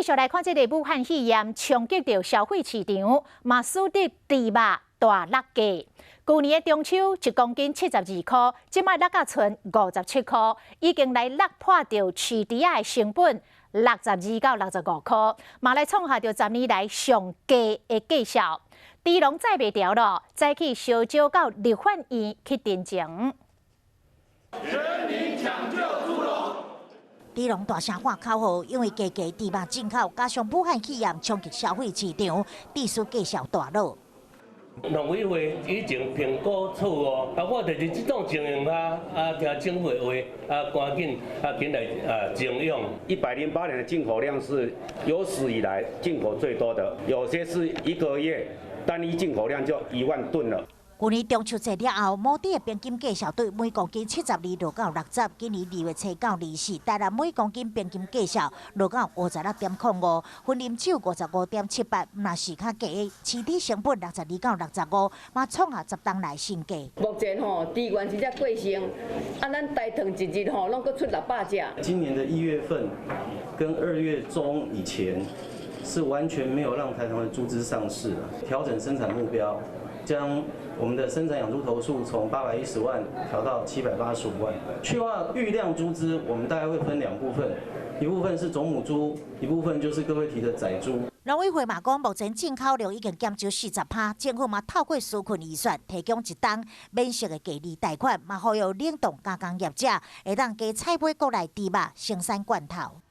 續來看這个武漢肺炎衝擊著消費市場，嘛使得豬肉大落價。舊年的中秋一公斤72箍，這擺落甲賰57箍，已經來落破著飼豬仔的成本62到65箍，嘛來創下著10年來上低的價數。豬農載袂牢囉，早起相招到立法院去陳情。全民搶救豬農。豬農大聲喊口號，因為加價豬肉進口，加上武漢肺炎衝擊消費市場，致使價數大落。農委會以前評估錯誤，啊，我就是這種情形下，啊，聽政府的話，啊，趕緊啊，緊來啊，徵用。108年的進口量是有史以來進口最多的，有些是一個月單一進口量就1萬噸了。舊年中秋節了後，母豬的平均價數對每公斤72落到60，今年2月初到24，台南每公斤平均價數落到56.05，雲林只有55.78，若是較低，飼豬成本62到65，嘛創下10冬來新低。目前吼，豬源真正過剩，啊，咱台糖一日吼，攏閣出600隻。今年的1月份跟2月中以前，是完全沒有讓台糖的豬隻上市的，調整生產目標，將我們的生產養豬頭數從810萬調到785萬。去化預量豬隻，我們大概會分兩部分，一部分是種母豬，一部分就是各位提的仔豬。農委會嘛講，目前進口量已經減少40%，政府嘛透過紓困預算提供一冬免息的低利貸款，嘛呼籲冷凍加工業者會當加採買國內豬肉生產罐頭。